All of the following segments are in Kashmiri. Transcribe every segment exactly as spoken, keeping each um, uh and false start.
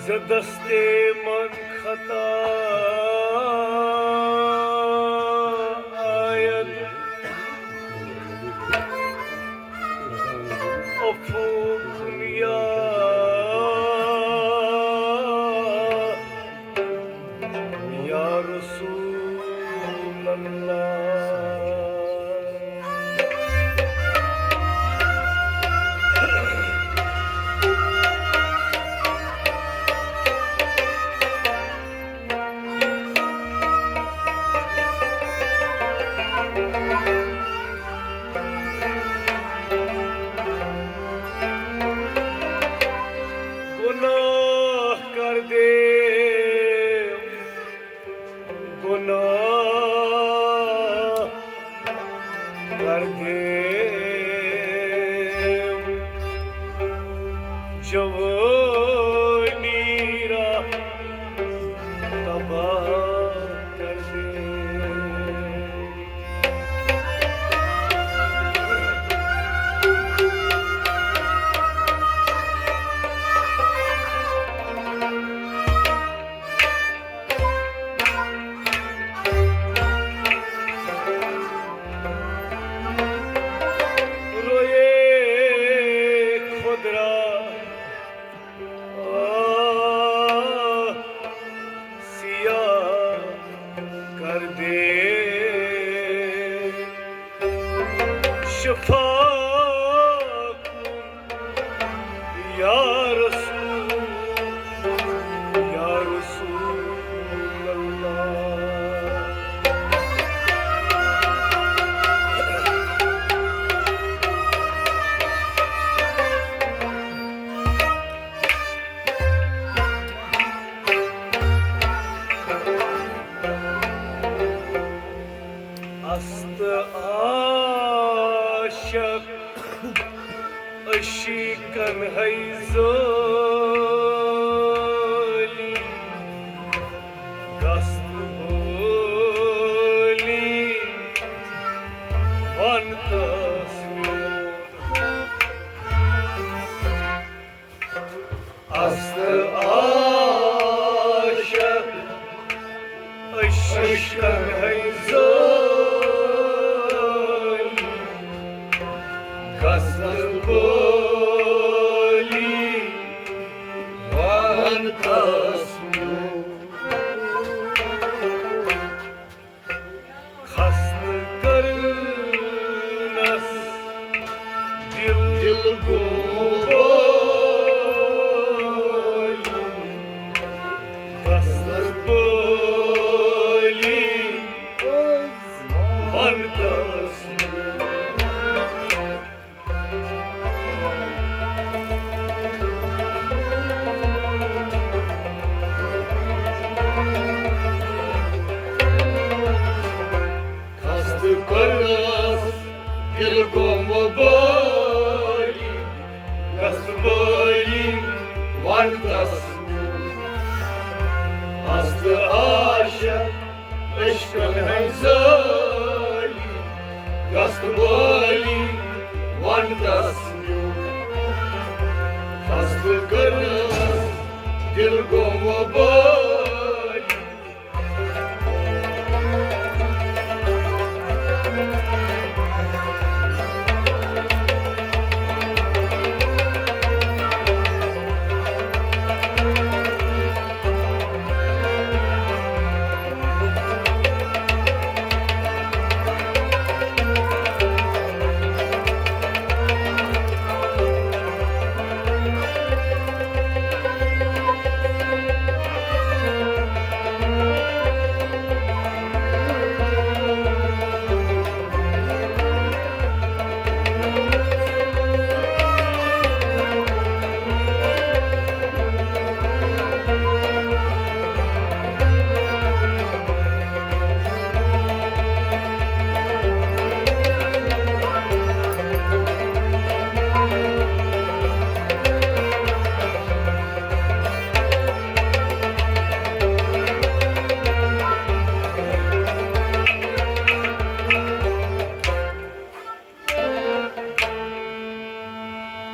ز دست من خطا آید، عفو کن یا، یا رسول اللہ۔ گناہ کردے، گناہ کردے، جوانی را تباہ کردے۔ روئے خود را آہ سیاه کردیم، شفا کن یا رسول، یا رسول الله. است عاشق عشقن هی زالی، گست بولی وان تسمیم. است عاشق عشقن هی زالی، گست بولی وان تسمیم. خستہٕ کٔرنَس دِل، دِل گوٚو بٲلی، خستہٕ بٲلی وَنتَس۔ خستہٕ کٔرنَس دِل گوٚو بٲلی، گست بٲلی وَنتَس۔ خستہٕ عاشق عشقن ہٕنٛز زٲلی، گست بٲلی وَنتَس۔ خستہٕ کٔرنَس دِل گوٚو بٲلی۔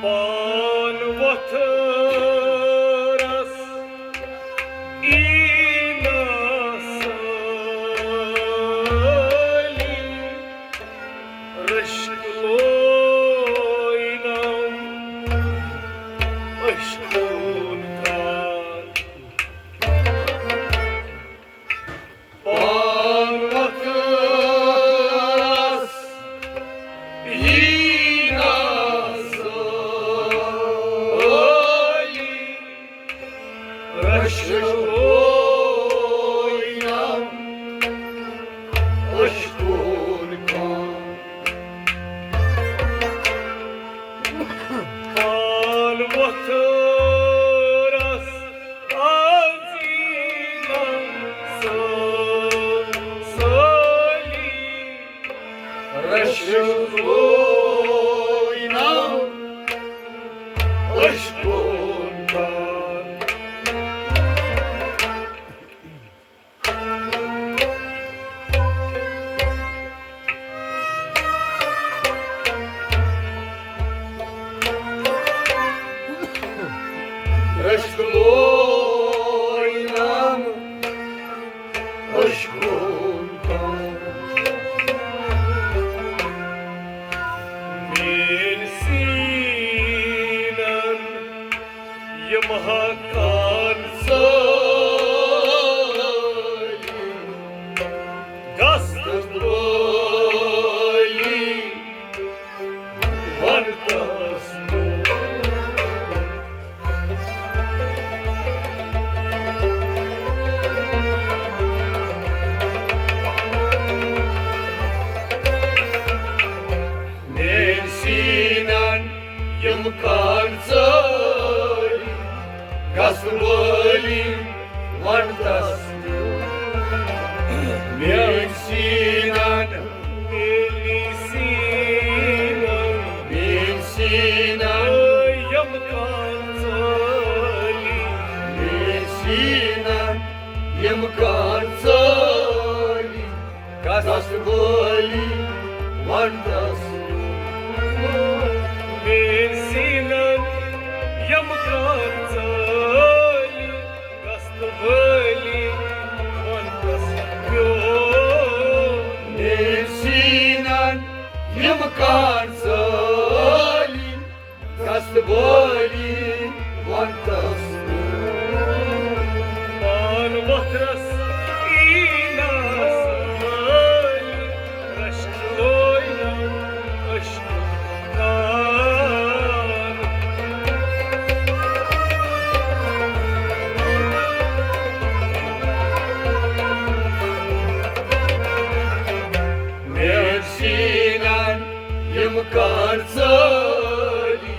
پان وۄتھرس ایٖنا سٲلی، رشک لوینم عشقون کار۔ پان وۄتھرس ایٖنا سٲلی، رشک لوینم عشقون کار۔ پان وۄتھرس آز ایٖنا سٲلی، رشک لوینم عشقون کار۔ رشک لوینم عشقون کار۔ میٲنۍ سیٖنن یِم ہکان سٲری، گژھ بٲلی ونتس۔ میٲنۍ سیٖنن یِم کان ژٲلۍ، گژھ وٲلی ونتس۔ میٲنۍ سیٖنن، میٲنۍ سیٖنن، میٲنۍ سیٖنن، یِم کان ژٲلۍ، میٲنۍ سیٖنن، یِم کان ژٲلۍ، گژھ وٲلی ونتس۔ میٲنۍ سیٖنن یِم کان ژٲلۍ، گژھ وٲلی ونتس۔ میون میٲنۍ سیٖنن یِم کان ژٲلۍ، گژھ وٲلی ونتس۔ پان وۄتھرس ایٖنا سٲلی، رشک لوینم عشقون کار۔ میٲنۍ سیٖنن یِم کان ژٲلۍ،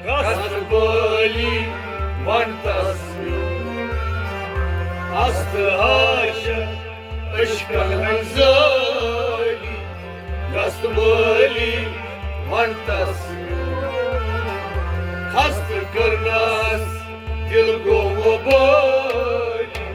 گژھ وٲلی ونتس۔ است ہاش عشقن ہٕنٛز زٲلی، گژھ وٲلی ونتس۔ خستہٕ کٔرنس دل گوٚو وۄبٲلی۔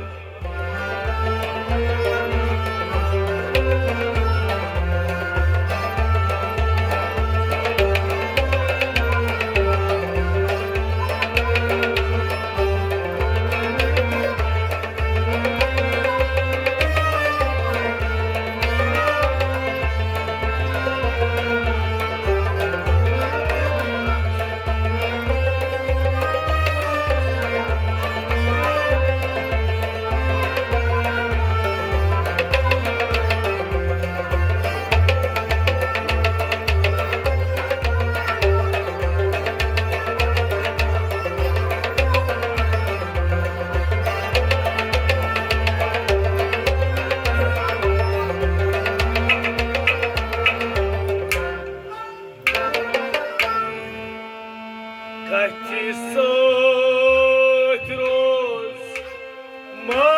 کتھِ سۭتۍ روز ما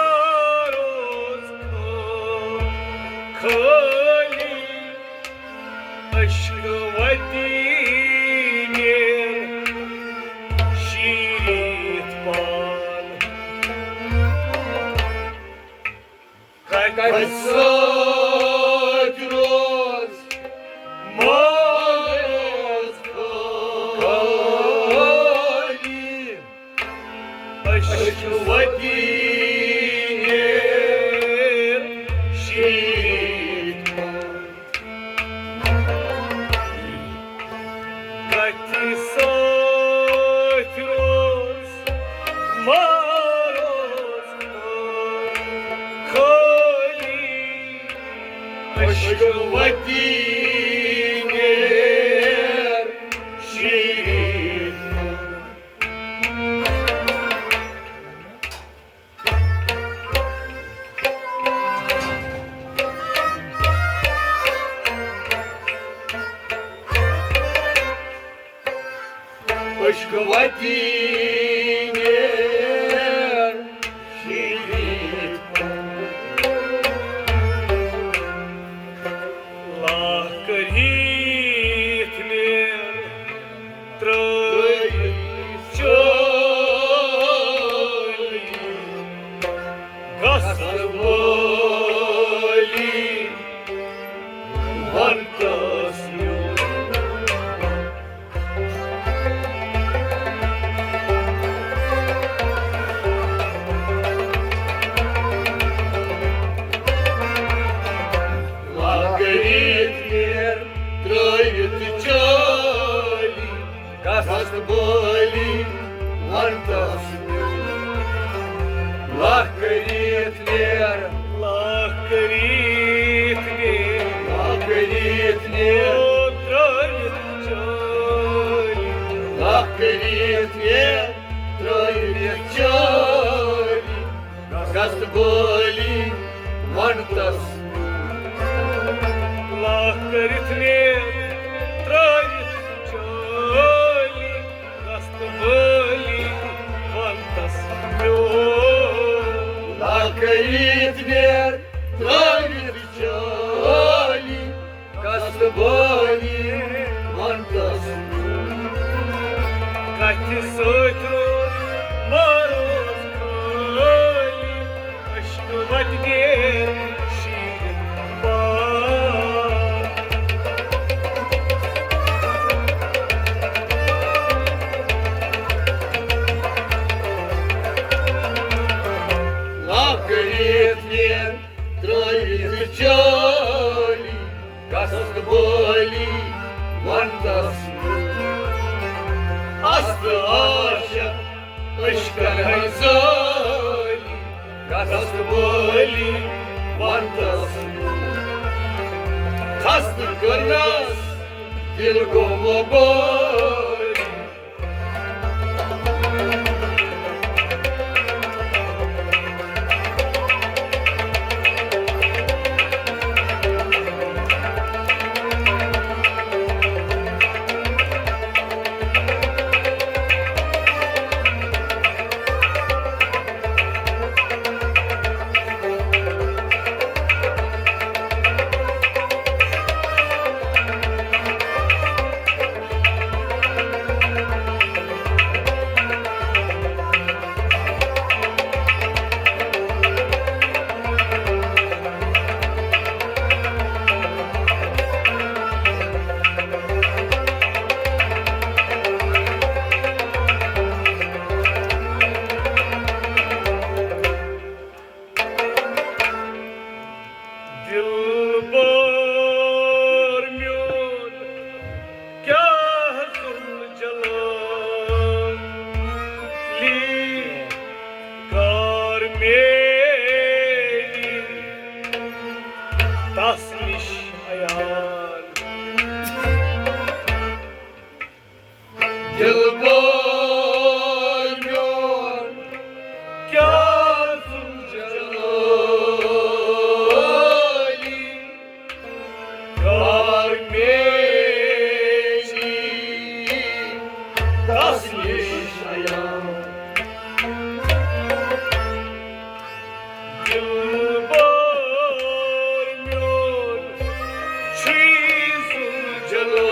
روز خٲ-، خٲلی، عشق وتی نیر شیٖرِتھ پان۔ کتھِ سۭتۍ روز ما روز خٲلی، عشق وتی نیر شیٖرِتھ۔ کتھِ سۭتۍ روز ما روز خٲلی۔ عشق وتی نیر شیٖرِتھ۔ عشق وتی نیر شیٖرِتھ۔ لاہ کٔرِتھ نیر ترٲوِتھ چٲلۍ۔ گژھ بٲلی ونتس میون۔ لاہ کٔرِتھ نیر ترٲوِتھ چٲلۍ۔ گژھ بٲلی ونتس میون۔ لاہ کٔرِتھ نیر۔ لاہ کٔرِتھ نیر۔ لاہ کٔرِتھ نیر۔ او ترٲوِتھ چٲلۍ۔ لاہ کٔرِتھ نیر۔ ترٲوِتھ چٲلۍ۔ گژھ بٲلی ونتس۔ لاہ کٔرِتھ نیر ترٲوِتھ چٲلۍ۔ گژھ بٲلی ونتس میون۔ لاہ کٔرِتھ نیر ترٲوِتھ چٲلۍ۔ گژھ بٲلی ونتس۔ کتھِ سۭتۍ روز ما روز خٲلی۔ عشق وتہِ نیر شیٖرِتھ بار۔ لاہ کٔرِتھ نیر ترٲوِتھ چٲلۍ۔ گژھ بٲلی ونتس۔ ہست عاشق عشقن ہٕنٛز زٲلی۔ گژھ بٲلی ونتس۔ خستہٕ کٔرنس دل گوٚو بٲلی۔ دلبر میون کیٛاہ ظلم جلالی کار میری تس نش عیال۔ دلبر میون کیٛاہ ظلم جلالی کار میری تس نش عیال۔ دلبر میون چھُے ظلم جلالی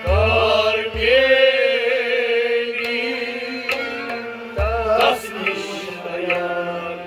کار میری تس نش عیال۔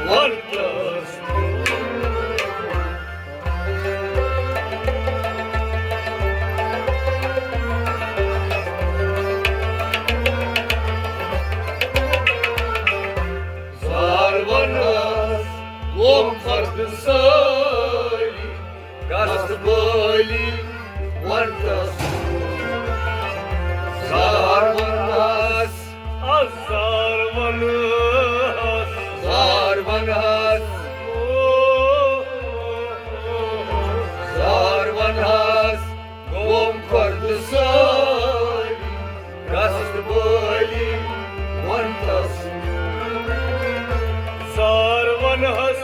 ونتس۔ زار ونس، قوم فرد سٲری، گژھ بٲلی ونتس۔ زار ونس، زار ونس، زار ونس، زار ونس، قوم فرد سٲری، گژھ بٲلی ونتس۔ زار ونس،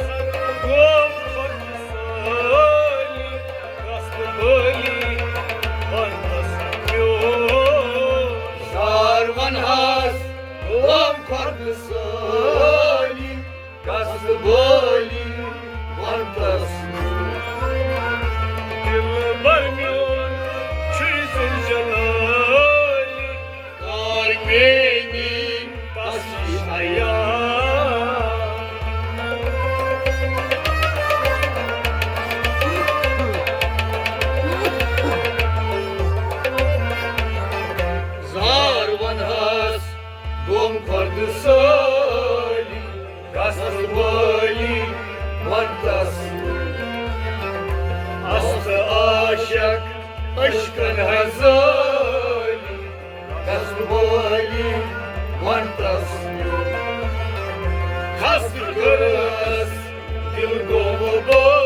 قوم فرد سٲری، گژھ بٲلی ونتس میون۔ زار ونس، قوم فرد سٲری، گژھ بٲلی ونتس۔ دلبر میون چھُے ذوالجلال، کار میٲنی تس نِش عیال۔ زار ونہس، قوم فرد سٲری، گژھ بٲلی ونتس۔ است عاشق عشقن ہزٲلی، گژھ بٲلی ونتس۔ خست کٔرس، دل گوٚو بٲلی۔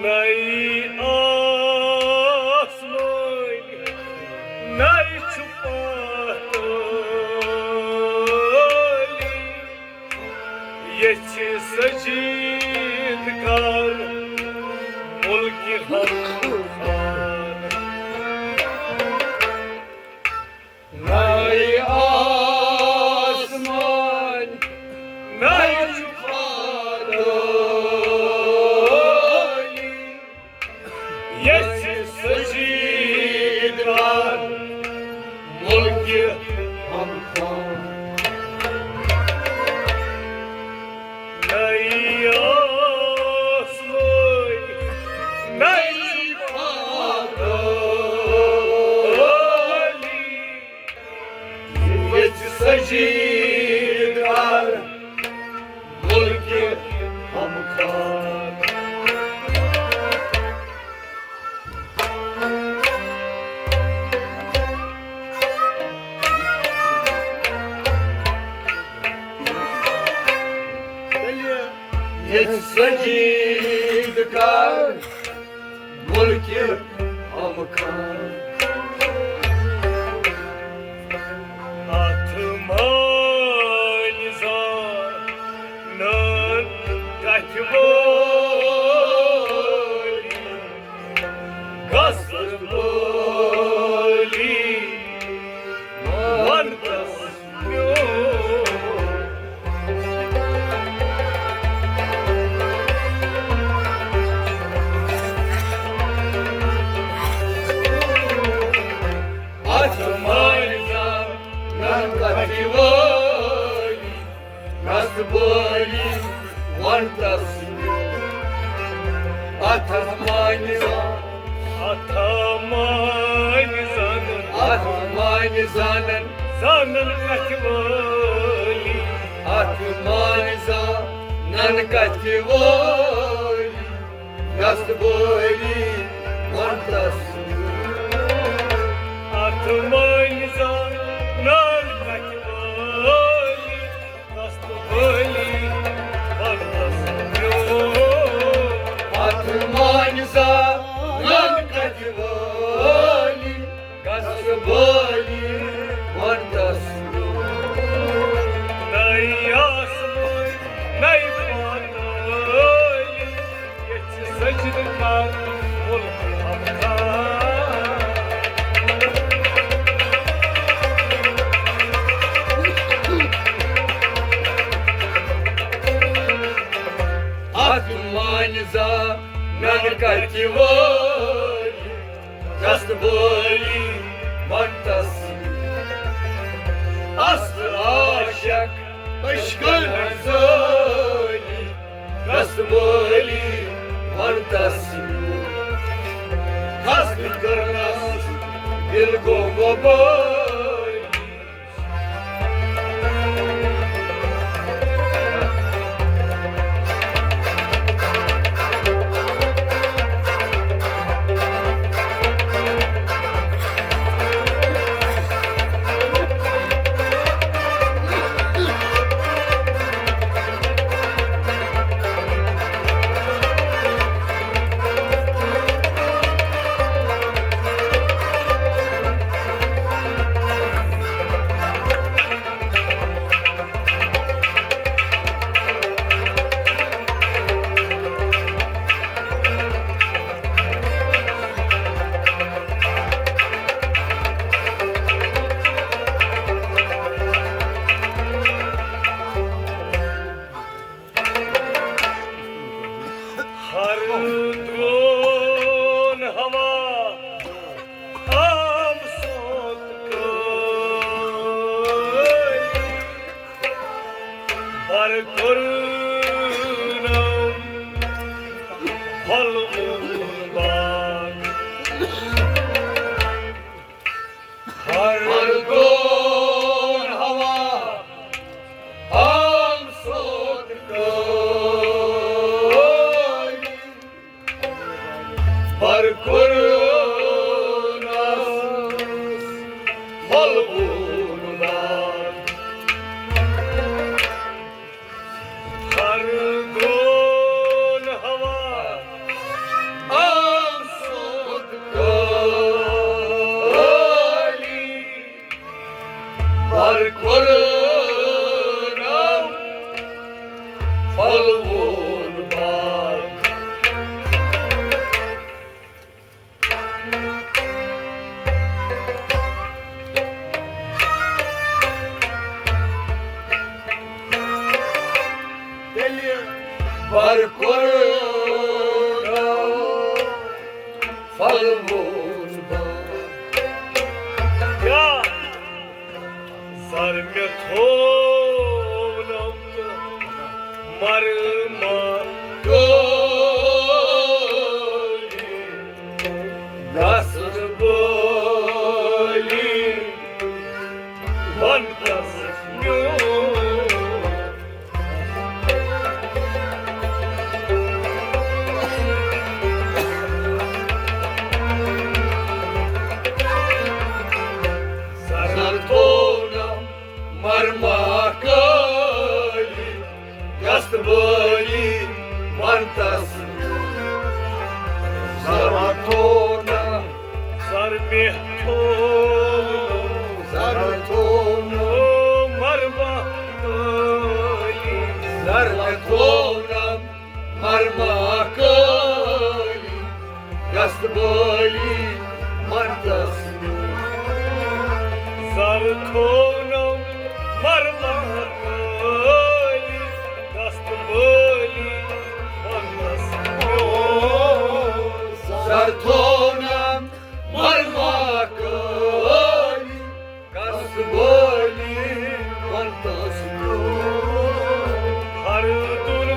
نَے آسمٲنۍ، نَے چھُ پاتھٲلی، ییٚژھِ سجیٖد کر مُلکہِ ہم خان۔ نَے آسمان، نَے چھُ پاتھٲلی، ییٚژھِ سجیٖد کر مُلکہِ ہم خان۔ نَے آسمٲنۍ، نَے چھِ پاتھٲلی، ییٚتہِ سجیٖد کر مُلکہِ ہم خان۔ ییٚتہِ سجیٖد کر مُلکہِ ہم خان۔ اتھ مٲنۍ زانن کتھِ وٲلۍ، گژھ بٲلی ونتس میون۔ اتھ مٲنۍ زانن کتھِ وٲلۍ، گژھ بٲلی ونتس۔ اتھ مٲنۍ زانن، اتھ مٲنۍ زانن، اتھ مٲنۍ زانن، زانن کتھِ وٲلی۔ اتھ مٲنۍ زانن وٲلی وَنتَس۔ اَتھ مٲنۍ زَن نار کَتھِ وٲلی، دَستہٕ وٲلی وَنتَس۔ اَتھ مٲنۍ زَن نار کَتھِ وٲلی، دَستہٕ وٲلی وَنتَس۔ نَے آسمٲنۍ، نَے پاتٲلی، ییٚتہِ چھِ سجدٕ کر مُلکہٕ ہمکار۔ اَتھ مٲنۍ زَن نار کَتھِ وٲلی، دَستہٕ وٲلی وَنتَس۔ اَصل عاشق عشقَن ہٕنٛز ٲلی، دَستہٕ وٲلی وَنتَس۔ حسد کٔرنَس دِل گوٚو وۄبٲلی۔ ہر درون ہوا آم سوت کٲلۍ، بر کوٚرنم پھۄلوُن باغ۔ ہر درون ہوا آم سوت کٲلۍ، بر کوٚرنس پھۄلوُن باغ۔ ہر درون ہوا آم سوت کٲلۍ، بر کوٚرنم پھۄلوُن باغ۔ تیٚلہِ بر کوٚرنم پھۄلوُن باغ۔ یا زر مےٚ تھوونم مرمر ٹولی، دَستہٕ وٲلی وَنتَس میون۔ زر تھوونم مرمر کٲلی، دَستہٕ وٲلی وَنتَس۔ زر تھوونم، زر مےٚ تھوونم، زر تھوونم مرمر کٲلی، زر تھوونم مرمر کٲلی، دَستہٕ وٲلی وَنتَس۔ زر تھوونم مرمر کٲلی، دَستہٕ وٲلی وَنتَس۔ زر تھوونم مرمر کٲلی، دَستہٕ وٲلی وَنتَس۔ ہر دُن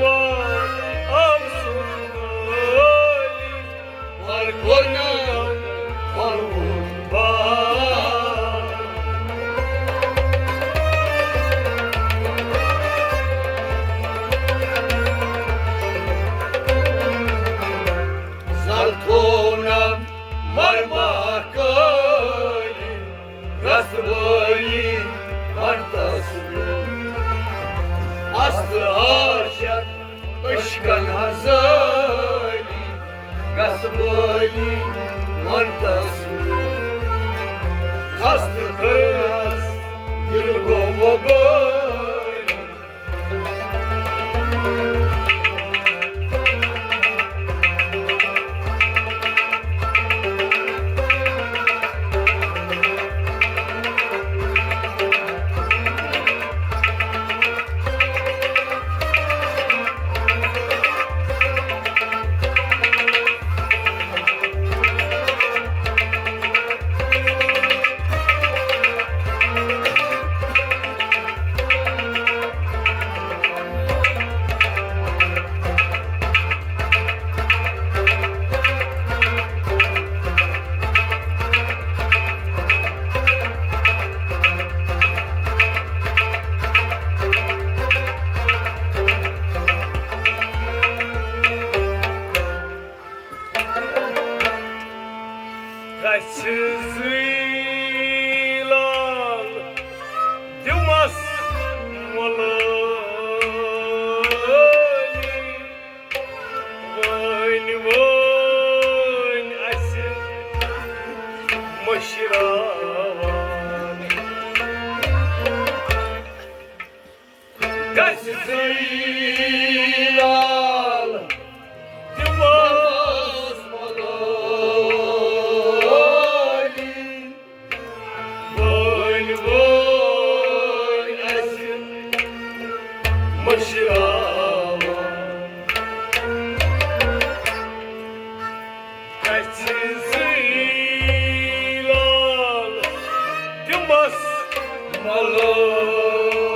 کنہا زٲلی، گژھ بٲلی، وَن تس۔ خستہٕ کٔرنس دِل گوٚو وۄبٲلی۔ گژھِ زٕے لال دِمس مۄلٲلی۔ وٲنۍ وٲنۍ اَسہِ مٔشراوان۔ گژھِ زٕے لال دِمس مۄلٲلی۔ وٲنۍ وٲنۍ اَسہِ مٔشراوان۔ گژھِ زٕے لال دِمس مۄلٲلی۔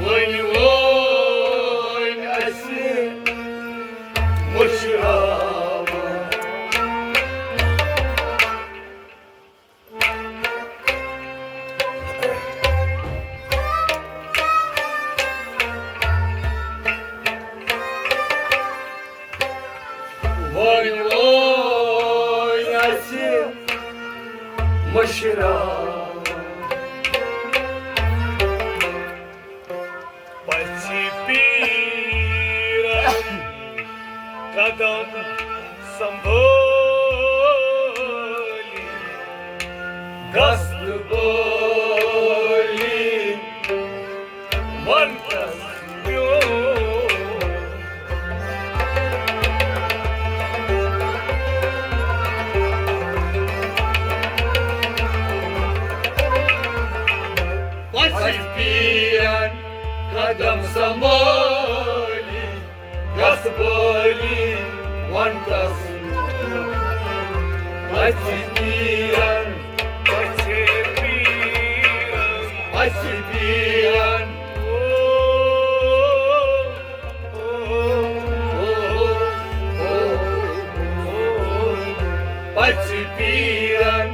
وۄنۍ وۄنۍ اَسہِ مٔشراوان۔ وۄنۍ وۄنۍ اَسہِ مٔشراوان۔ پژھِ پیرن قدم سنبھالی، گژھ بٲلی، وَن تس میون۔ پژھِ پیرن قدم سنبھالی، گژھ بٲلی، وَن تس۔ پژھِ پیرن، پژھِ پیرن، پژھِ پیرن۔ پژھِ پیرن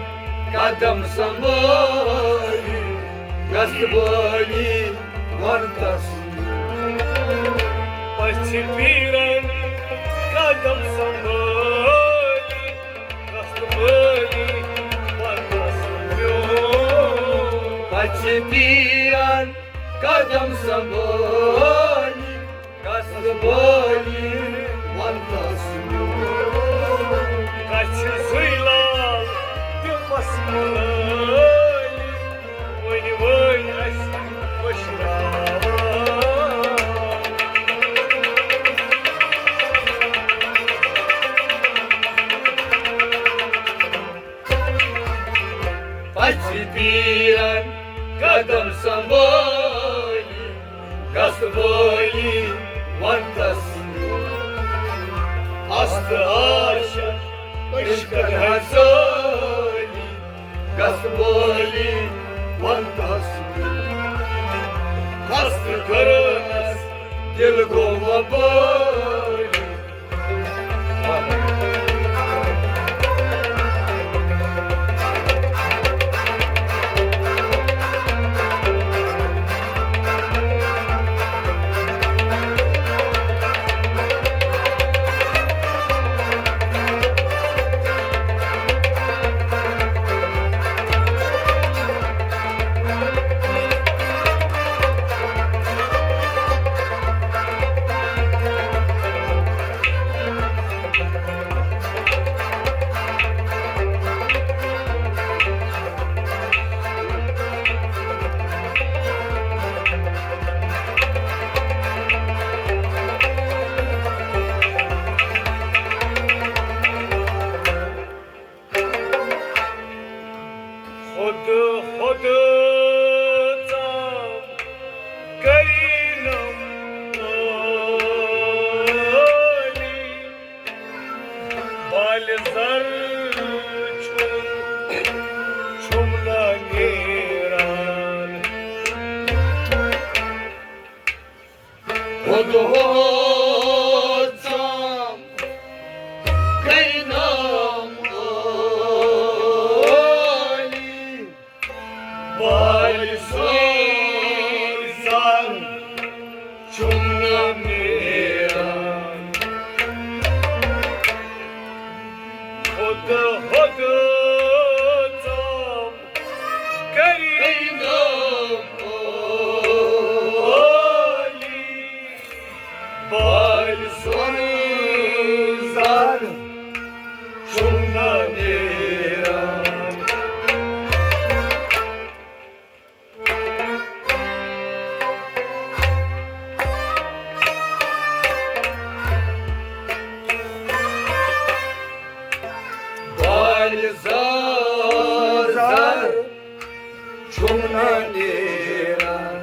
قدم سنبھالی، گژھ بٲلی، وَن تس۔ پژھِ پیرن قدم سنبھالی، گژھ بٲلی، وَن تس میون۔ پژھِ پیرن قدم سنبھالی، گژھ بٲلی، وَن تس۔ گژھِ زٕے لال دِمس مۄلٲلی، وۄنۍ وۄنۍ اَسہِ مٔشراوان۔ پژھِ پیرن قدم سنبھالی، گژھ بٲلی، وَن تس۔ ہستہٕ عاشق عشقن ہزٲلی، گژھ بٲلی، وَن تس۔ ہستہٕ کٔرنس دِل گوٚو وۄبٲلی۔ دۄہَس ژام گٔے نام عٲلی۔ بالہِ سوزان چھُم نہٕ نیران۔ ہُتہٕ ہُتہٕ ژام گٔے نام عٲلی۔ بالہِ سوزان چھُم نہٕ نیران۔ بالہِ سوزان چھُم نہٕ نیران۔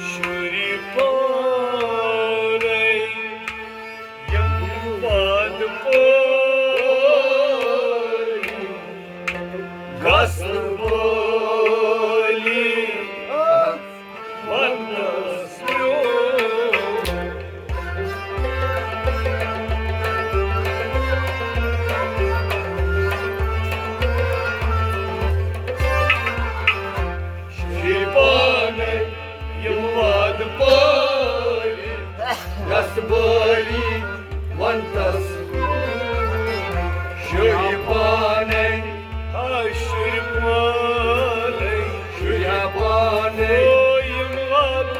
شُرۍ پانَے یِم وادٕ پٲرۍ گژھٕ بٲلی ونٛدس برٛونٛہہ۔ شُرۍ پانَے یِم وادٕ پٲرۍ گژھٕ بٲلی ونٛدس۔ شُرۍ پانَے، آ، شُرۍ پانَے، شُرۍ پانَے، او، یِم وادٕ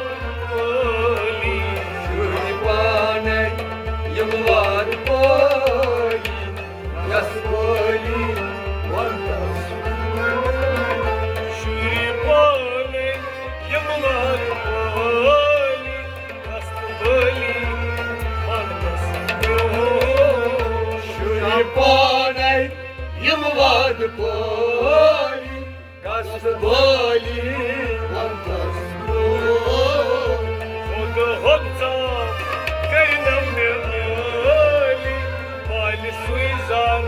پٲرۍ۔ شُرۍ پانَے یِم وادٕ پٲرۍ گژھٕ بٲلی ونٛدس۔ شُرۍ پانَے یِم وادٕ پٲرۍ گژھٕ بٲلی ونٛدس برٛونٛہہ۔ شُرۍ پانَے یِم وادٕ پٲرۍ گژھٕ بٲلی ونٛدس برٛونٛہہ۔ ہُتہٕ ہُتہٕ ژام گٔے نہٕ مےٚ عٲلی۔ بالہِ سوزان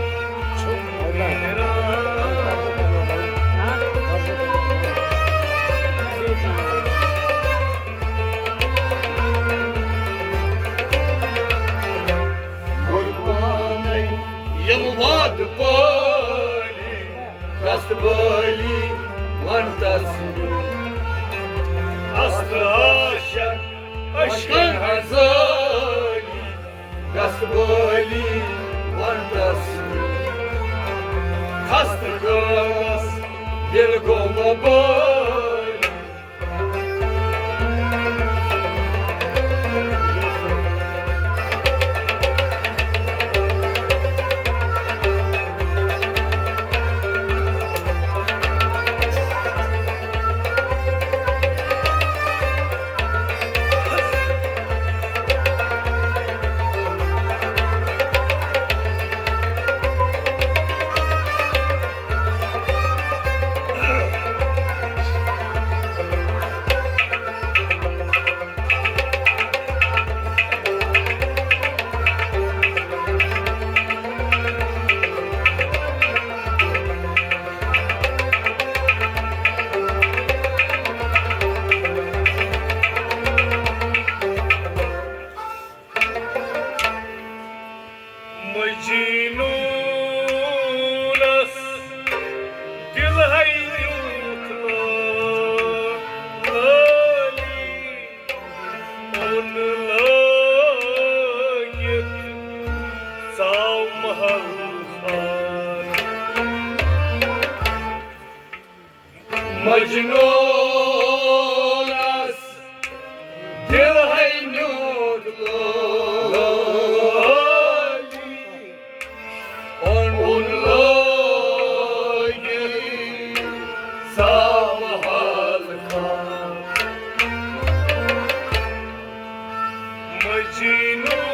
چھُم نیران۔ شُرۍ پانَے یِم وادٕ پٲرۍ گژھٕ بٲلی ونٛدس۔ ہستہٕ آشن اشکن ہنٛز عٲلی گژھٕ بٲلی ونٛدس۔ ہستہٕ کٲنٛس دِل گوٚو مےٚ بٲلی۔ مجنونس دل ہے یوت لٲلی، اوٚن لٲگِتھ ژاو محل خان۔ مجنونس دل ہے نیوٗتھ لٲلی، اوٚن لٲگِتھ ژاو محل خان۔ مجنونس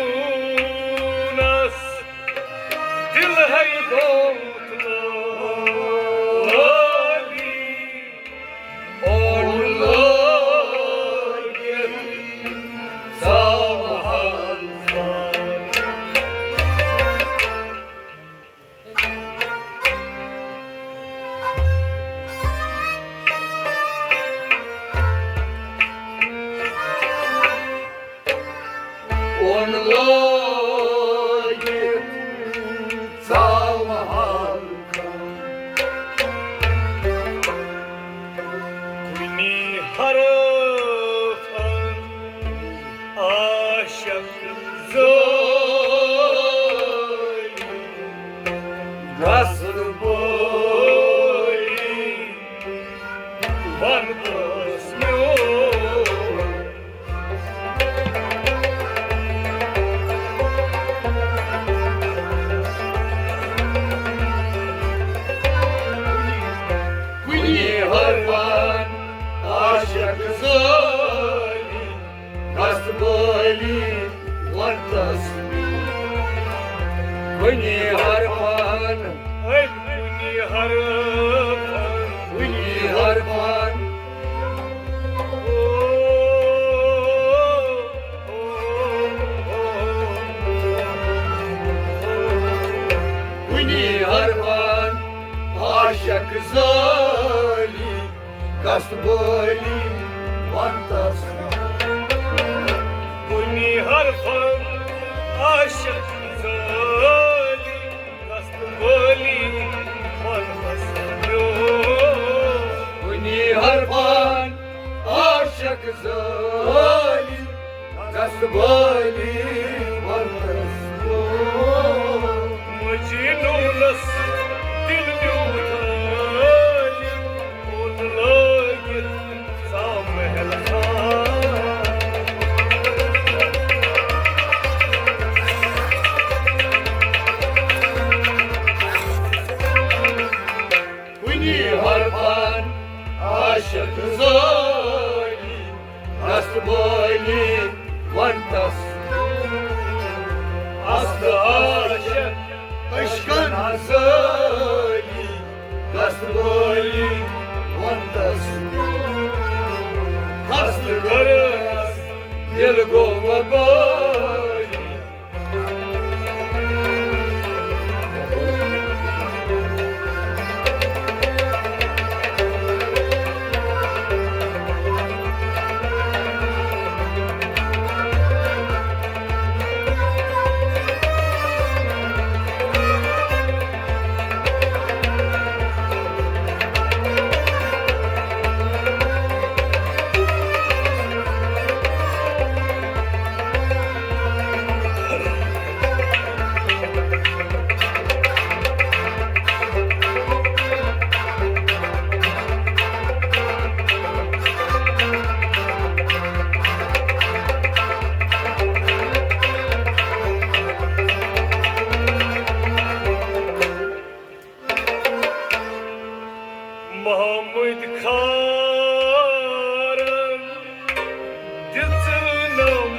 دل ہے گوٚمُت لٲلی، حرفن عاشق زٲلۍ گژھٕ بٲلی ون کٲنٛسہِ میون۔ کُنی حرفن عاشق زٲلی گژھٕ بٲلی ون تس۔ کُنی حرفن، ہے، کُنی حرفن، کُنی حرفن۔ کُنی حرفن عاشق زٲلی گژھٕ بٲلی ون تس۔ کُنی حرفن عاشق زٲلی گژھٕ بٲلی ون تس۔ کُنی حرفن عاشق زٲلی گژھٕ بٲلی ون تس۔ مجنونس دل نیوٗ تھٲلۍ، اوٚن لٲگِتھ سا محل خان۔ کُنی حرفن عاشق زٲلی گژھٕ بٲلی ون تس۔ اصل عاشق عشقن زٲلی گژھٕ بٲلی ون تس۔ اصل کٔرٕس دل گوٚو وۄبٲلی۔ محمد خارن دِژٕنم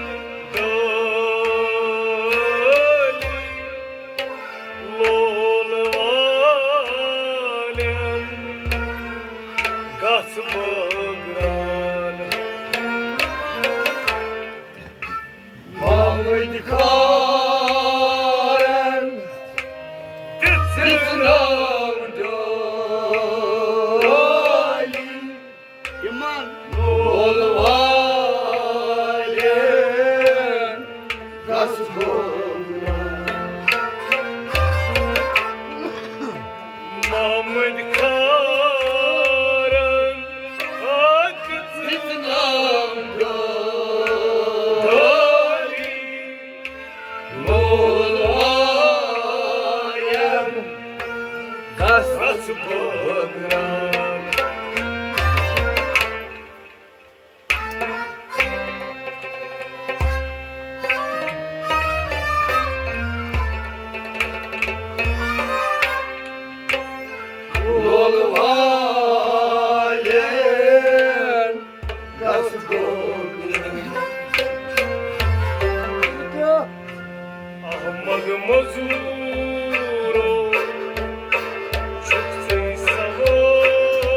گٲلۍ، لول والٮ۪ن گژھ بٲگران۔ محمد خارن دِژٕنم ڈٲلۍ، یِمن لول والٮ۪ن گژھ بٲگران۔ محمد خارن اکھ دِژٕنم ڈٲلۍ، لول والٮ۪ن گژھ بٲگران۔ لول والٮ۪ن گژھ بٲگران۔ احمد مزورو چھُکھ ژٕے سوٲلی،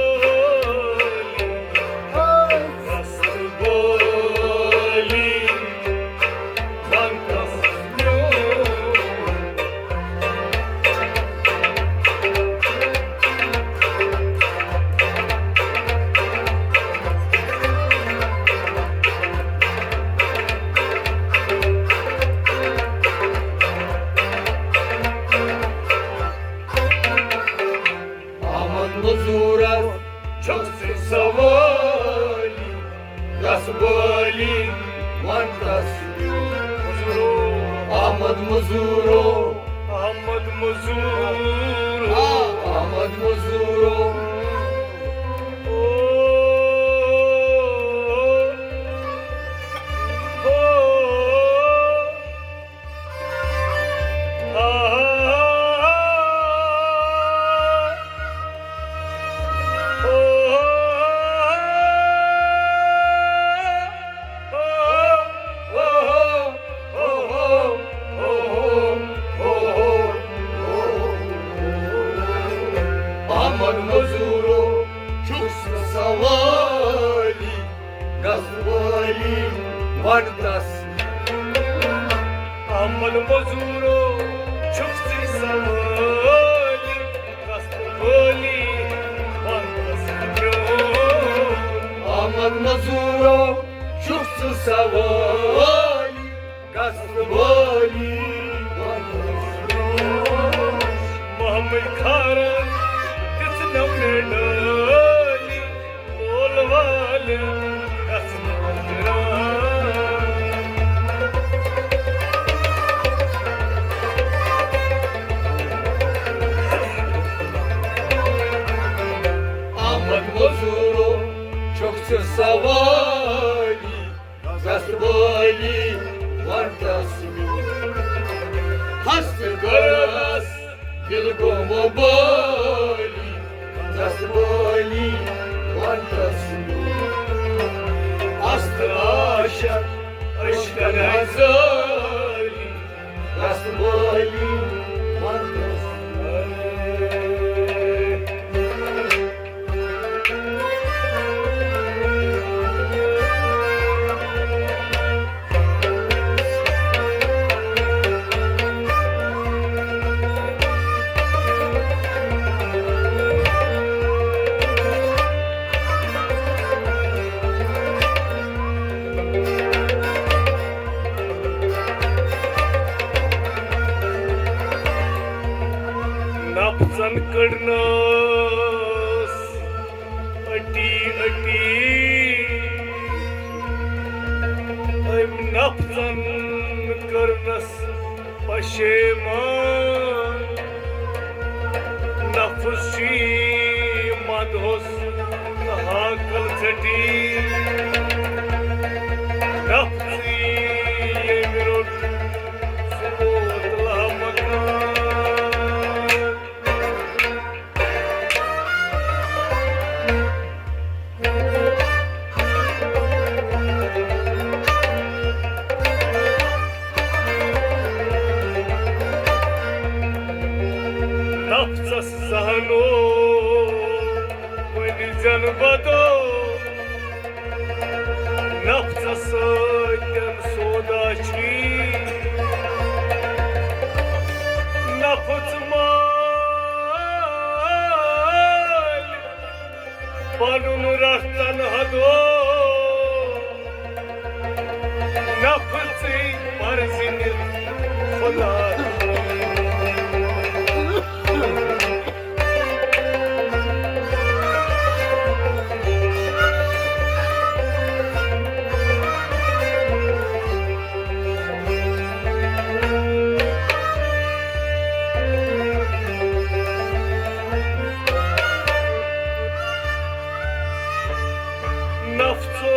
رستہٕ بٲلی، ونٛدس میون۔ وٲلی وَن تَس میون۔ مٔزوٗرو۔ احمد مٔزوٗرو۔ احمد مٔزوٗرو۔ آ، احمد مٔزوٗرو۔ او، او، او۔ احمد مٔزوٗرو چھُکھ ژٕ سوٲلی، گژھ وٲلی وَن تَس۔ احمد مٔزوٗرو چھُکھ ژٕ سوٲلی، گژھ وٲلی وَن تَس میون۔ احمد مٔزوٗرو چھُکھ ژٕ سوٲلی، گژھ وٲلی وَن تَس۔ محمد کھارن دِژ نم نے ڈٲلی، مول والہِ گژھ مٲنٛزران۔ احمد مٔزوٗرو چھُکھ ژٕ سوٲلی، گژھ وٲلی وَن تَس۔ ہست کٔرٕس دِل گوٚو وۄبٲلی، گژھ وٲلی وَن تَس۔ ہست عاشق عشقن ہزٲلی، گژھ وٲلی وَن تَس۔ نفژن کٔڑنس أٹی أٹی، أمۍ نفژن کٔرنس پشیمان۔ نفس چھی مدہوس ہاکل ژٹی۔ نفژی ییٚمۍ روٚٹ، سُہ ووت لامکان۔ نفژس زہنو وۄنۍ زٮ۪ن بدو، نفژس سۭتۍ سودا چھی۔ نفژ مٲلۍ پنُن رٹن حدو، نفژٕے پرزٕنہِ خدا۔ نفژو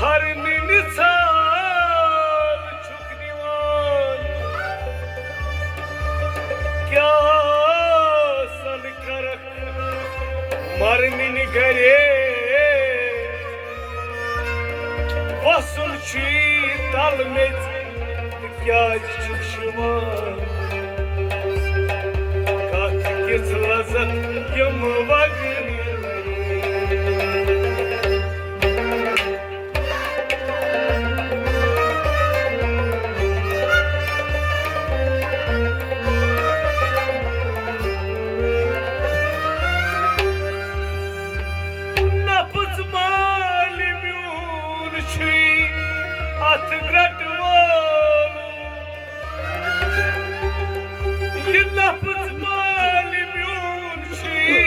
ہر نِنہِ ژھاو چھُکھ نِوان۔ کیٛاہ سن کرکھ مرنٕنۍ گرے؟ وۄسُل چھُے تل میٚژِ، تہٕ کیٛازِ چھُکھ شِوان؟ کتھ کِژھ لذت یِم وگرِ۔ نفژ مالہِ میون چھُے اتھ گرٹہٕ وول۔ یہِ نفژ مالہِ میون چھُے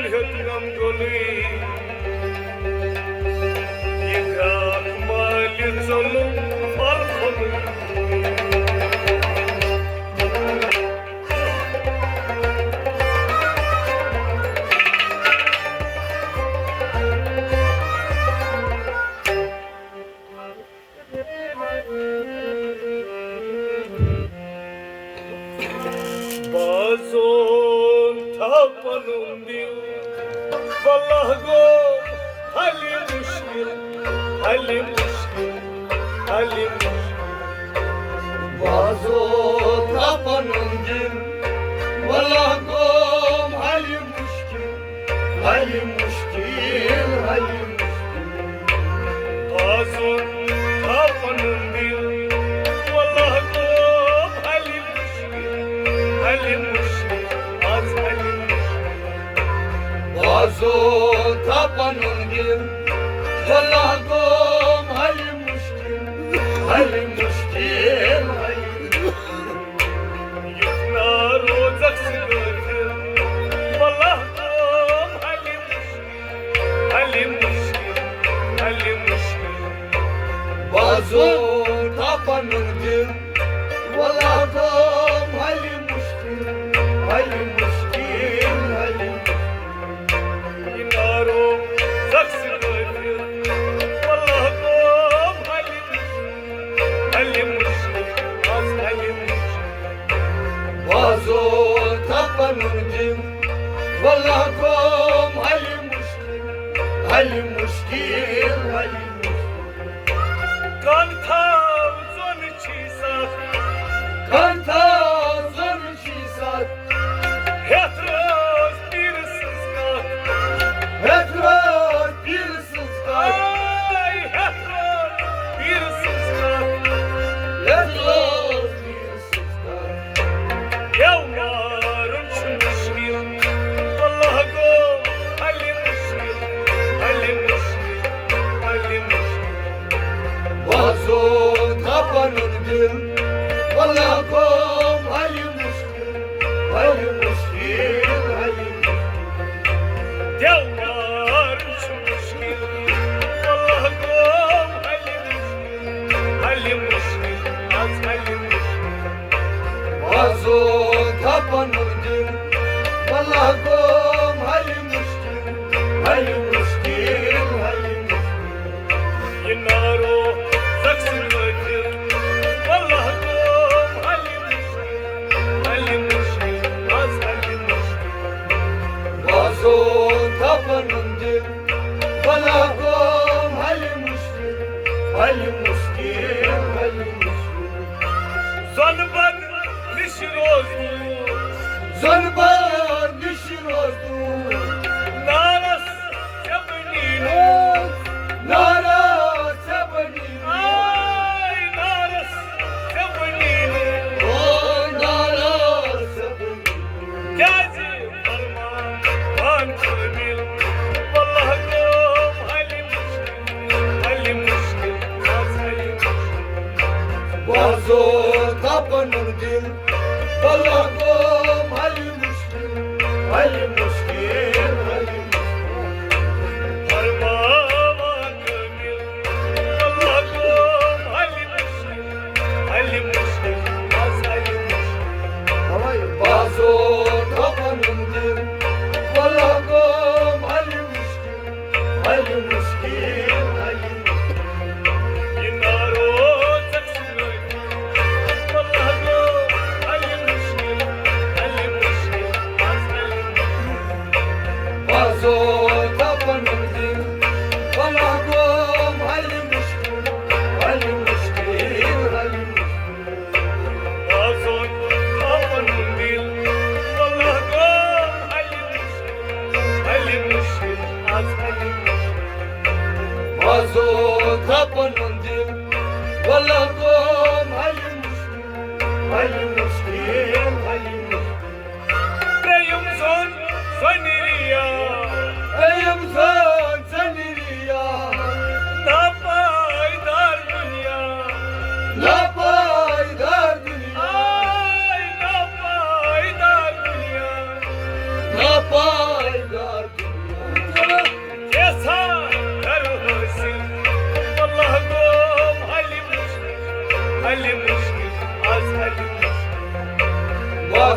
ہیوٚت غم گوٚلٕے، یہِ گرٛاکھ مالہِ ژوٚلُم مَل کھوٚلُے۔ بازون تھاو پنُن دِل، واللہ گوٚو حلہِ مُشکِل، حلہِ مُشکِل، حلہِ مُشکِل۔ بازون تھاو پنُن دِل، واللہ گوٚو حلہِ مُشکِل، حلہِ مُشکِل، حلہِ مُشکِل۔ بازون تھاو پنُن دِل، واللہ گوٚو حلہِ مُشکِل، حلہِ مُشکِل، آز حلہِ مُشکِل۔ بازون تھاو پنُن دِل، واللہ گوٚو حلہِ مُشکِل، حلہِ مُشکِل، حلہِ مُشکِل۔ یُتھ نا روزکھ ژٕ غٲفِل، واللہ گوٚو حلہِ مُشکِل، حلہِ مُشکِل، حلہِ مُشکِل۔ بازون تھاو پنُن دِل، واللہ گوٚو حلہِ مُشکِل، حلہِ مُشکِل، حلہِ مُشکِل۔ یہِ نا روزکھ ژٕ غٲفِل، واللہ گوٚو حلہِ مُشکِل، حلہِ مُشکِل، آز حلہِ مُشکِل۔ بازون تھاو پنُن دِل، واللہ گوٚو حلہِ مُشکِل، حلہِ مُشکِل، حلہِ مُشکِل۔ کَن تھاو زوٚن چھی سَتھ، کَن تھاو زوٚن چھی سَتھ۔ ہیٚتھ رٲژ پیٖرٕ سٕنٛز کَتھ، ہیٚتھ رٲژ پیٖرٕ سٕنٛز کَتھ۔ آے ہیٚتھ رٲژ پیٖرٕ سٕنٛز کَتھ، ہیٚتھ رٲژ پیٖرٕ سٕنٛز کَتھ۔ گٮ۪و مارُن چھُ مُشکِل، واللہ گوٚو حلہِ مُشکِل، حلہِ مُشکِل، حلہِ مُشکِل۔ بازون تھاو پنُن دِل، واللہ گوٚو حلہِ مُشکِل، حلہِ مُشکِل، حلہِ مُشکِل۔ گٮ۪و مارُن چھُ مُشکِل، واللہ گوٚو حلہِ مُشکِل، حلہِ مُشکِل، آز حلہِ مُشکِل۔ بازون تھاو پنُن دِل، واللہ گوٚو حلہِ مُشکِل، حلہِ مُشکِل، حلہِ مُشکِل۔ یہِ نا روزکھ ژٕ غٲفِل، واللہ گوٚو حلہِ مُشکِل، حلہِ مُشکِل، آز حلہِ مُشکِل۔ بازون تھاو پنُن دِل، واللہ گوٚو حلہِ مُشکِل، حلہِ مُشکِل، حلہِ مُشکِل۔ زۄنہٕ بَد نِش روز دوٗر، زۄنہٕ بَد نِش روز دوٗر۔ نارس ژےٚ بنی نوٗر، نارس ژےٚ بنی نوٗر۔ آے نارس ژےٚ بنی نوٗر، او نارس ژےٚ بنی نوٗر۔ کیٛازِ فرمان پان کٲمِل، واللہ گوٚو حلہِ مُشکِل، حلہِ مُشکِل، آز حلہِ مُشکِل۔ بازون تھاو پنُن دِل، واللہ گوٚو حلہِ مُشکِل، حلہِ مُشکِل، حلہِ مُشکِل۔ فرمان کٲمِل، واللہ گوٚو حلہِ مُشکِل، حلہِ مُشکِل، آز حلہِ مُشکِل۔ بازون تھاو پنُن دِل، واللہ گوٚو حلہِ مُشکِل، حلہِ مُشکِل، حلہِ مُشکِل۔ یہِ نا روزکھ ژٕ غٲفِل، واللہ گوٚو حلہِ مُشکِل، حلہِ مُشکِل، آز حلہِ مُشکِل۔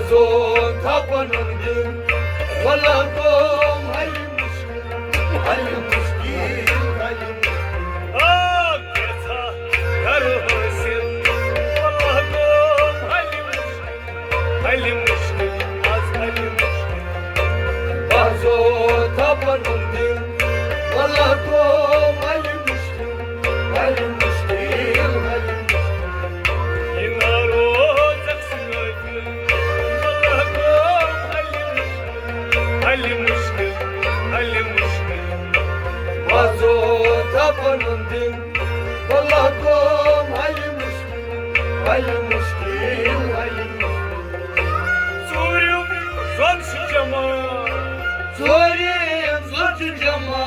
تو تھپن دِن، ولا گوم حل مشکل، حل مشکل، حل مشکل۔ آ، کیٛاہ کرو حٲصِل، ولا گوم حل مشکل، حل مشکل، آز حل مشکل۔ بازو تھپن دِن، ولا گوم حل مشکل، حل مشکل، حل مشکل۔ یہِ نہ روزکھ سۭتۍ۔ واللہ گوم حل مشکل، حل مشکل، حل مشکل۔ بازو تھپن دِن، واللہ گوم حل مشکل، حل مشکل، حل مشکل۔ ژوٗرِم زۄن چھُ جمع۔ ژوٗرِم زۄن چھُ جمع۔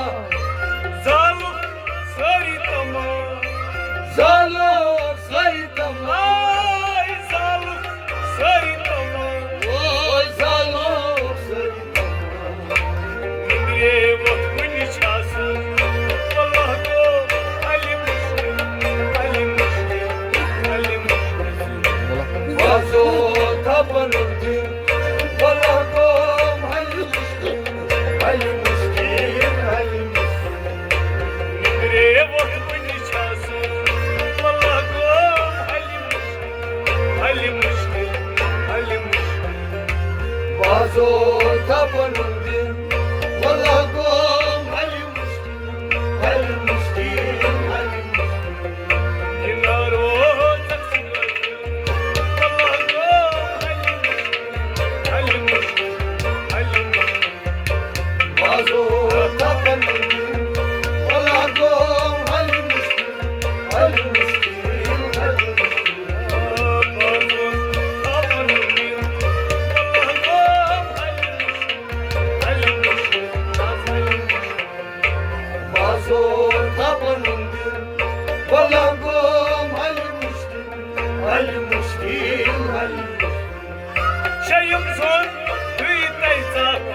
زالُکھ سٲری تمام۔ زالُکھ سٲری تمام۔ آے زالُکھ سٲری تمام۔ اوے زالُکھ سٲری تمام۔ نِندرے وۄتھ وُنہِ چھِ آسان۔ واللہ گوم حل مشکل، حل مشکل، حل مشکل۔ بازو تھپن دِن، واللہ گوم حل مشکل، حل مشکل، حل مشکل۔ نِندرے وۄتھ وُنہِ چھِ آسان۔ واللہ گوم حل مشکل، حل مشکل، حل مشکل۔ بازو تھپن دِن، واللہ گوم حل مشکل، حل مشکل، حل مشکل۔ یہِ نہ روزکھ سۭتۍ۔ واللہ گوم حل مشکل، حل مشکل، حل مشکل۔ بازو تھپن دِن، واللہ گوم حل مشکل، حل مشکل، حل مشکل۔ بازو تھپن دِن، واللہ گوم حل مشکل، حل مشکل، حل مشکل۔ بازو تھپن دِن، واللہ گوم حل مشکل، حل مشکل، حل مشکل۔ شیٚیِم زوٚن دُیہِ تَے ژَکھ۔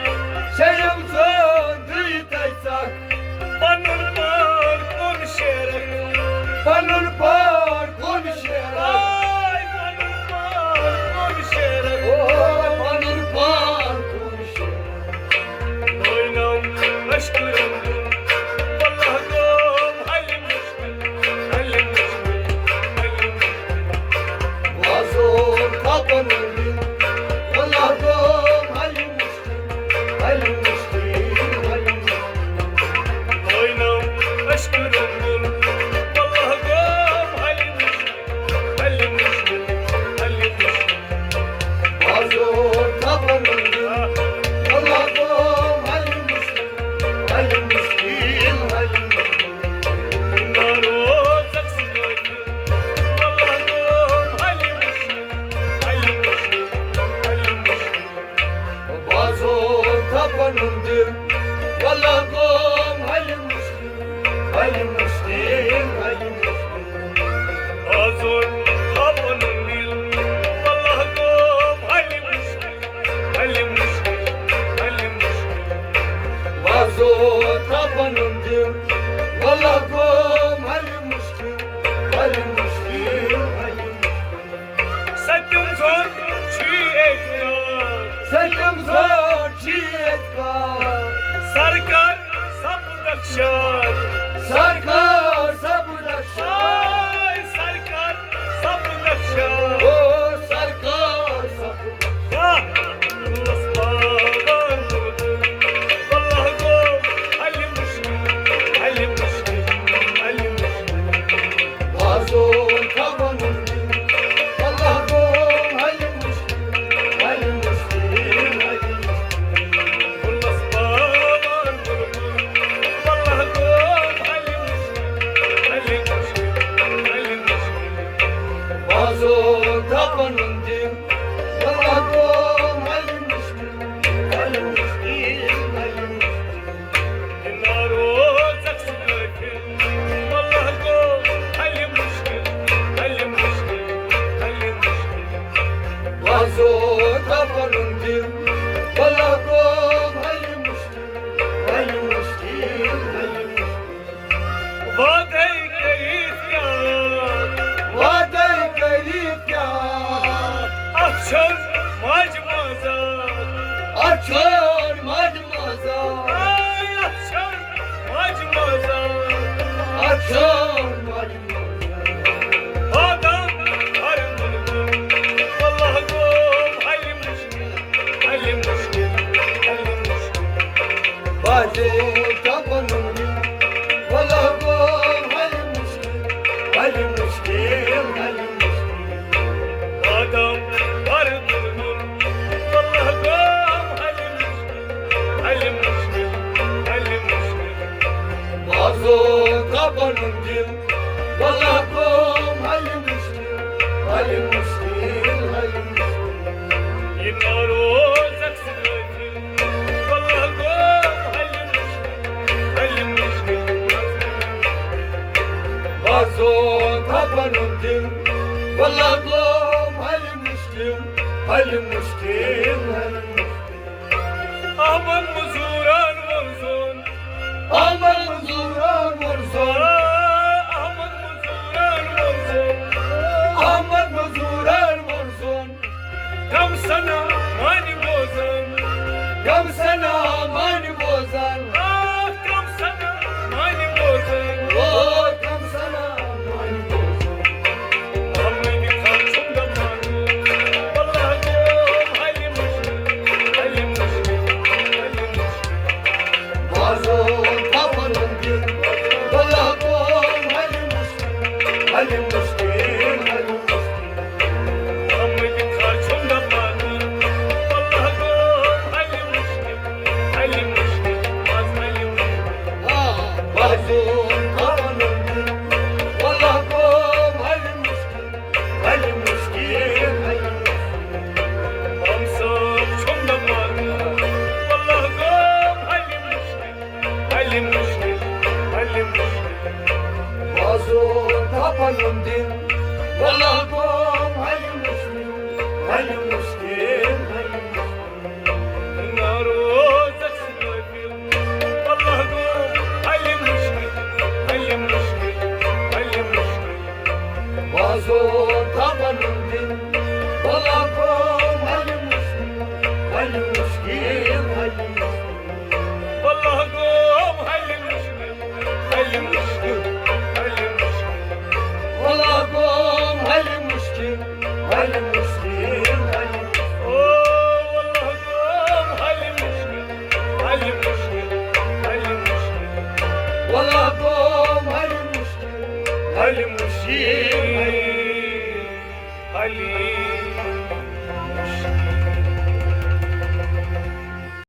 شیٚیِم زوٚن دُیہِ تَے ژَکھ۔ پَنُن پان کُن شیرَکھ۔ پَنُن پان کُن شیرَکھ۔ آے پَنُن پان کُن شیرَکھ۔ او پَنُن پان کُن شیرَکھ۔ نوینم مشکورم۔ واللہ گوم حل مشکل، حل مشکل، حل مشکل۔ بازو تھپن دِن، واللہ گوم حل مشکل، حل مشکل، حل مشکل۔ نوینم مشکورم۔ واللہ گوم حل مشکل، حل مشکل، حل مشکل۔ بازو تھپن دِن، واللہ گوم حل مشکل، حل مشکل، حل مشکل۔ نہ روزکھ سۭتۍ۔ واللہ گوم حل مشکل، حل مشکل، حل مشکل۔ بازو تھپن دِن، واللہ گوم حل مشکل، حل مشکل، حل مشکل۔ بازو تھپن دِن، واللہ گوم حل مشکل، حل مشکل، حل مشکل۔ بازو تھپن دِن، واللہ گوم حل مشکل، حل مشکل، حل مشکل۔ ستم زوٚن چھُ اعتراض۔ ستم زوٚن چھُ اعتراض۔ سرکار سپُدکھ شاد۔ سرکار سپُدکھ شاد۔ آے سرکار سپُدکھ شاد۔ او سرکار سپُدکھ شاد۔ یا اللہ پاوان۔ واللہ گوم حل مشکل، حل مشکل، حل مشکل۔ بازو تھپن دِن، واللہ گوم حل مشکل، حل مشکل، حل مشکل۔ واللہ پاوان۔ واللہ گوم حل مشکل، حل مشکل، حل مشکل۔ بازو تھپن دِن، واللہ گوم حل مشکل، حل مشکل، حل مشکل۔ نہ روزکھ سۭتۍ۔ واللہ گوم حل مشکل، حل مشکل، حل مشکل۔ بازو تھپن دِن، واللہ گوم حل مشکل، حل مشکل، حل مشکل۔ وعدے کٔرِتھ کیٛاہ؟ وعدے کٔرِتھ کیٛاہ؟ اَتھ چھَنہٕ ماجہِ جو دپن دل، واللہ گوٚو حل مشکل، حل مشکل، حل مشکل۔ آدم بر دل، واللہ گوٚو حل مشکل، حل مشکل، حل مشکل۔ بازو دپن دل، واللہ گوٚو حل مشکل، حل مشکل، حل مشکل۔ یہ ناروزک سۭتۍ واللہ گوٚو حل مشکل، حل مشکل۔ بازو دپن دل، واللہ گوٚو حل مشکل، حل مشکل، حل مشکل۔ احمد مزورن وۄرزون، احمد مزورن وۄرزون، احمد مزورن وۄرزون، احمد مزورن وۄرزون۔ کم سنا مانہِ بوزن، کم سنا مانہِ بوزن، آ، کم سنا مانہِ بوزن، او، کم سنا مانہِ بوزن۔ محمد خان چھُم دپان، واللہ گوٚو حل مشکل، حل مشکل، حل مشکل۔ بازو دپن دل، واللہ گوٚو حل مشکل، حل مشکل، حل مشکل۔ محمد خان چھُم دپان، واللہ گوٚو حل مشکل، حل مشکل، آز حل مشکل۔ آ، بازو دپن دل، واللہ گوٚو حل مشکل، حل مشکل، حل مشکل۔ ہم صٲب چھُم دپان، واللہ گوٚو حل مشکل، حل مشکل، حل مشکل۔ بازو دپن دل، واللہ گوٚو حل مشکل، حل مشکل، حل مشکل۔ ناروزک سۭتۍ واللہ گوٚو حل مشکل، حل مشکل، حل مشکل۔ بازو دپن دل، واللہ گوٚو حل مشکل، حل مشکل، حل مشکل۔ واللہ گوٚو حل مشکل، حل مشکل، حل مشکل۔ واللہ گوٚو حل مشکل، حل مشکل، حل مشکل۔ او، واللہ گوٚو حل مشکل، حل مشکل، حل مشکل۔ واللہ گوٚو حل مشکل، حل مشکل، حل